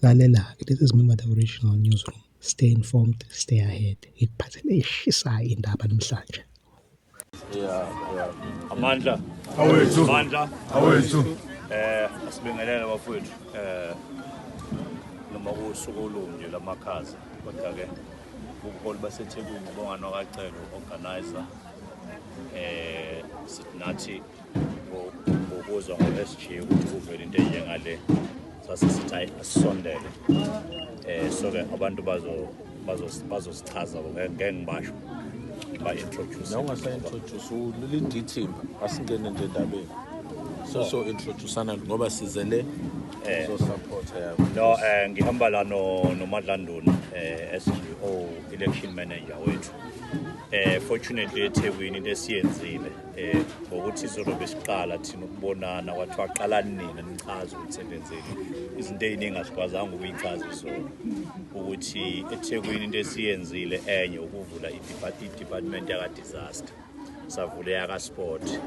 Lalela, this is Mima the Original Newsroom. Stay informed, stay ahead. Ngikuphathele eshisayo indaba namhlanje. Yeah. Amandla. Awethu. Amandla. Awethu. Asibingelele bafowethu. Noma kusuku olunje lamakhaza kodwa ke ubuholi baseThekwini bonga noKacelo organizer sithi nathi ngokuzwa ngo-SG ukuthi kuvele into enjengale sase sithi hayi asisondele so ke abantu bazosichaza ngeke ngibasho ba introduce Na ungasa-introduce ulinde ithimba, asingene nje endabeni. So introduce-ana ngoba sizele so-support yakho. No, ngihamba la no noMadlanduna SGO election manager wethu. Fortunately eThekwini into esiyenzile ngokuthi izobe siqala thina ukubonana kwathiwa qalani nina nichaze ukuthi senenzeni izinto eziningi asikwazanga ukuyichaza izolo ukuthi eThekwini into esiyenzile enye ukuvula i-department yaka disaster savule yaka sport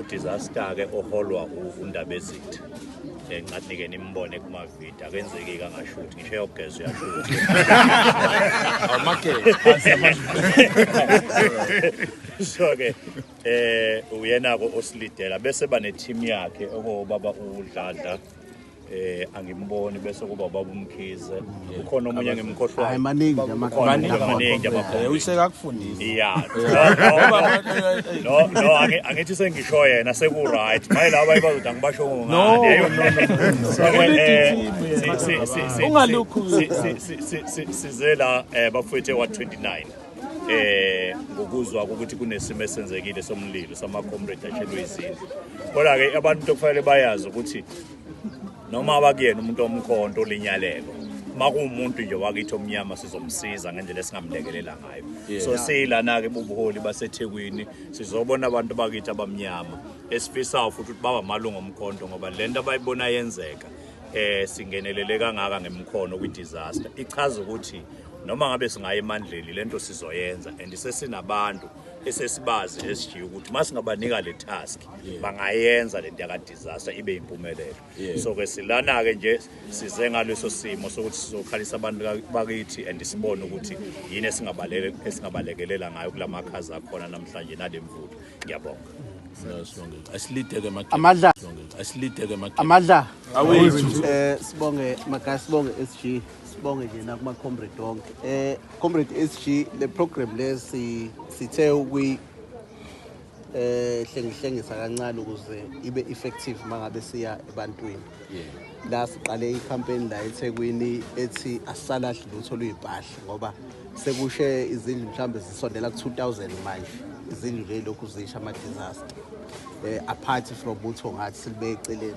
u-disaster ke oholwa uNdabezitha ngathi nike nimbone kuma video akenzeki kangashuthi ngisho eyogeza uyashuthi Amageza. So ke uyena ko osilidela bese ba ne team yakhe okobaba uDladla angimboni bese kuba ubaba uMkhize ukhona omunye ngimkhohlwayo. Hayi, maningi nje maningi nje Usekakufundisa. Yeah. No, angithi sengisho yena seku right. Maye laba bazothi angibasho ngani. No. So Ungalokhu sizela bafowethu wa 29. Ngokuzwa ukuthi kunesimo esenzekile somlilo sama comrade ashelwe izindlu. Kodwa ke abantu kufanele bayazi ukuthi noma abakuyena umuntu omkhonto olinyalelo makuwumuntu nje wakithi omnyama sizomsiza ngendlela esingamlekelela ngayo. So silana ke bubuholi baseThekwini sizobona abantu bakithi abamnyama esifisayo futhi ukuthi baba amalungu omkhonto ngoba lento abayibona yenzeka singenelele kangaka ngemkhono kwi disaster ichaza ukuthi noma ngabe singaye emandleni lento sizoyenza and sesinabantu esesibazi SG ukuthi masingabanika le task bangayenza lento yaka disaster ibe impumelelo. So ke silana ke nje size ngaleso simo sokuthi sizokhalisa abantu bakithi and sibone ukuthi yini esingabalekelela ngayo kulamakhaza akhona namhlanje nalemvula. Ngiyabonga. Asilide ke Amandla. Asilide ke Amandla. Awethu. Sibonge Magaya, sibonge SG, sibonge nje na kuma comrade wonke. Comrade SG le program lesi sithe ukuyi hlengihlengisa kancane ukuze ibe effective mangabe siya ebantwini. La siqale i-campaign la eThekwini ethi asalahli lutho luyipahla ngoba sekushe izindlu mhlambe zisondela ku 2000 manje izindlu le lokhu zisha ama disaster apart from utho ngathi silibe eceleni.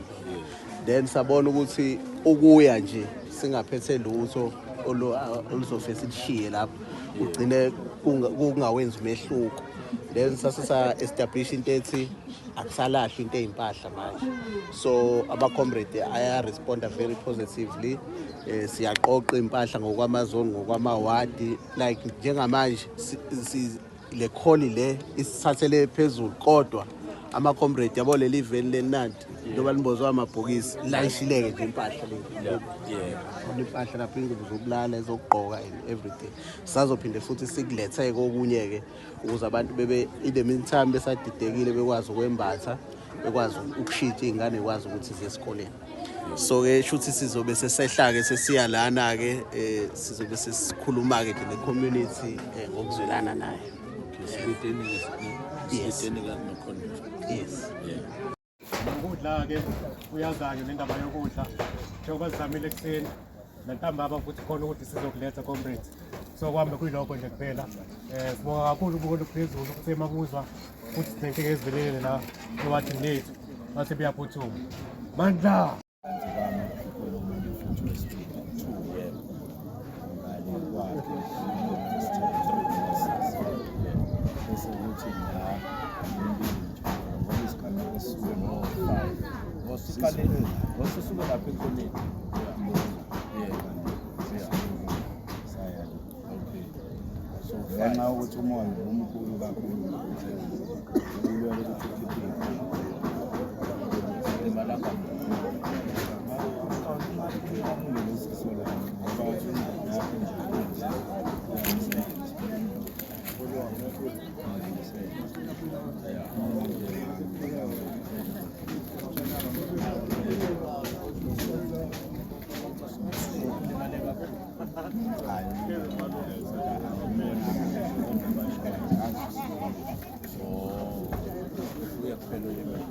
Then sabona ukuthi ukuya nje singaphethe lutho oluzofesa lishiye lapho ugcine kungawenzi umehluko. Then sasisa establish into ethi akusalahli into ezimpahla manje. So aba comrade aya responda very positively. Siyaqoqa impahla ngokwamazone ngokwamawadi like njengamanje le call le isithathele phezulu kodwa ama comrade yabo leli veni lenanti njengoba limbozwa amabhokisi layishileke nje impahla le. Impahla lapha ingubo zokulala ezokugqoka and everything. Sazophinde futhi sikuletheke okunye ke ukuze abantu bebe in the meantime besadidekile bekwazi ukwembatha bekwazi ukushintsha izingane kwazi ukuthi ziye esikoleni. So ke shuthi sizobe sesehla ke sesiya lana ke sizobe sesikhuluma ke ne community ngokuzwelana nayo. Yes. Yes. Ukudla ke uyazanya nendaba yokudla njengoba sizamile ekuseni nantambama futhi khona ukuthi sizokuletha comrades. So kuhambe kuyilokho nje kuphela. Sibonga kakhulu ubuholi phezulu ukuthi emakuzwa futhi sinenkinga ezivelele la ewadini lethu base beyaphuthuma. Mandla. Bese kuthi la ngoba isigameko esisuke ngo-5 Ngosusuke lapha ekhoneni. Saya. Okay. So ngenxa yokuthi umoya ubumkhulu kakhulu ukulwela ukuthi ukhiphe limalanga. Lesisolayo ngoba indaba yakhe nje Uye kuphela olimele.